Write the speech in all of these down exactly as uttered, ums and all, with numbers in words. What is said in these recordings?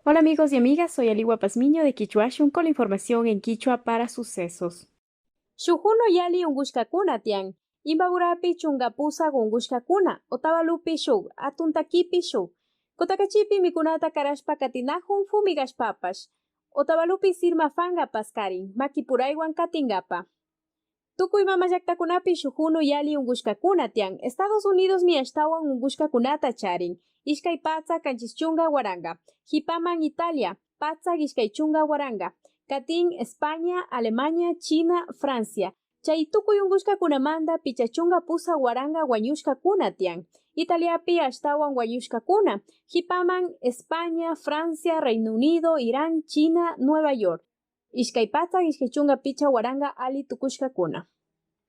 Hola amigos y amigas, soy Aliwa Pazmiño de Kichwashun con la información en kichwa para Sucesos. Shuk hunu yali unkushkakuna tiyan. Imbaburapi chunka pusak unkushkakuna, Otavalopi shuk, Atuntakipi shuk. Kutakachipi mikunata karashpa katinakun fumigashpapash. Otavalopi sirma fanka paskarin, makipuraywan katinkapa. Tukuy mama llaktakunapi shuk hunu yali unkushkakuna tiyan. Estados Unidosmi ashtawan unkushkakunata charin. Ishkay patsak kanchis chunka waranka. Hipaman Italia, patsak ishkay chunka waranka. Katin España, Alemania, China, Francia. Chay tukuy unkushkakunamanta pichka chunka pusak waranka wañushkakuna tiyan. Italiapi ashtawan wañushkakuna. Hipaman España, Francia, Reino Unido, Irán, China, Nueva York. Ishkay patsak ishkay chunka pichka waranka ali tukushkakuna.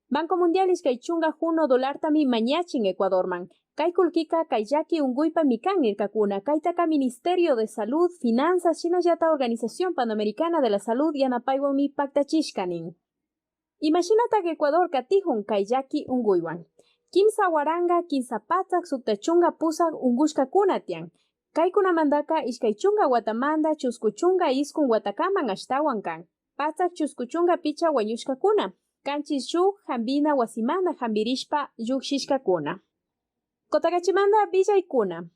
Banco Mundial ishkay chunka hunu dolartami mañachin Ecuadorman. Kay kullkika kay llaki unkuypami kan nirkakuna. Kaytaka Ministerio de Salud, Finanzas, shinallata Organización Panamericana de la Salud yanapaywanmi paktachishka nin. Imashinataka Ecuador katikun kay llaki unkuywan? Kimsa waranka, kimsa patsak, sukta chunka pusak unkushkakuna tiyan. Kaykunamantaka ishkay chunka watamanta chusku chunka iskun watakaman ashtawan kan. Patsak chusku chunka pichka wañushkakuna. Kanchis shuk hampina wasimanta hampirishpa llukshishkakuna. Cotakachimanta willaykuna.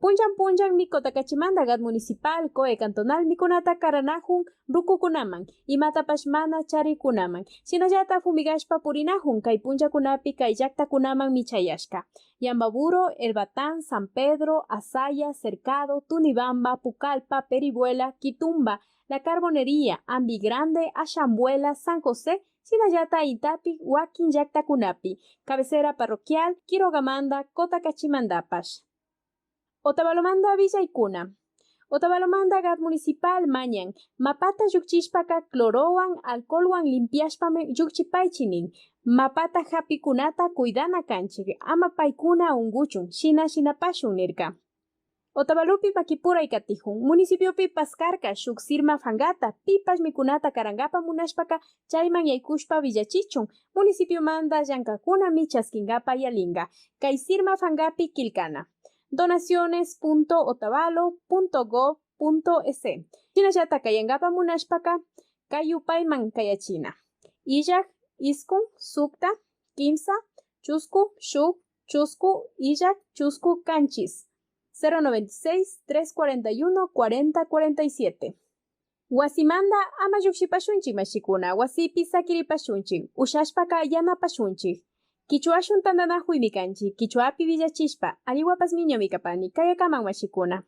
Punllan punllanmi Cotakachimanta GAD Municipal, COE Cantonal mikunata karanakun rukukunaman, imatapash mana charikunaman. Shinallata fumigashpa purinakun kay punllakunapi kay llaktakunamanmi chayashka. Yambaburo, Elbatán, San Pedro, Azaya, Cercado, Tunibamba, Pucallpa, Peribuela, Quitumba, La Carbonería, Ambi Grande, Ashambuela, San José, shinallata Itapi wakin llaktakunapi, cabecera parroquial, Quirogamanta, Cotakachimantapash. Otavalomanta willaykuna. Otavalomanta GAD Municipal mañan, mapata llukchishpaka clorowan, alcoholwan limpiashpami llukchipaychi nin. Mapata hapikunata cuidana kanchik, ama paykuna unkuchun, shina shinapashun nirka. Otavalopi makipuray katikun. Municipiopi paskarka shuk sirma fangata, pipash mikunata karankapa munashpaka chayman yaykushpa willachichun. Municipiomanta llankakunami chaskinkapa yalinka. Kay sirma fangapi killkana, donaciones punto otavalo punto gov punto es. Shinallata kayankapa munashpaka kay yupayman kayachina. Illak, iskun, sukta, kimsa, chusku, shuk, chusku, illak, chusku, kanchis. Cero noventa y seis, tres cuarenta y uno, cuarenta cuarenta y siete. Wasimanta ama llukshipashunchik mashikuna, wasipi sakiripashunchik, ushashpaka yanapashunchik. Kichwashun tantanakuymi kanchik, kichwapi willachishpa, alliwapash ñami kapani, kayakaman mashikuna.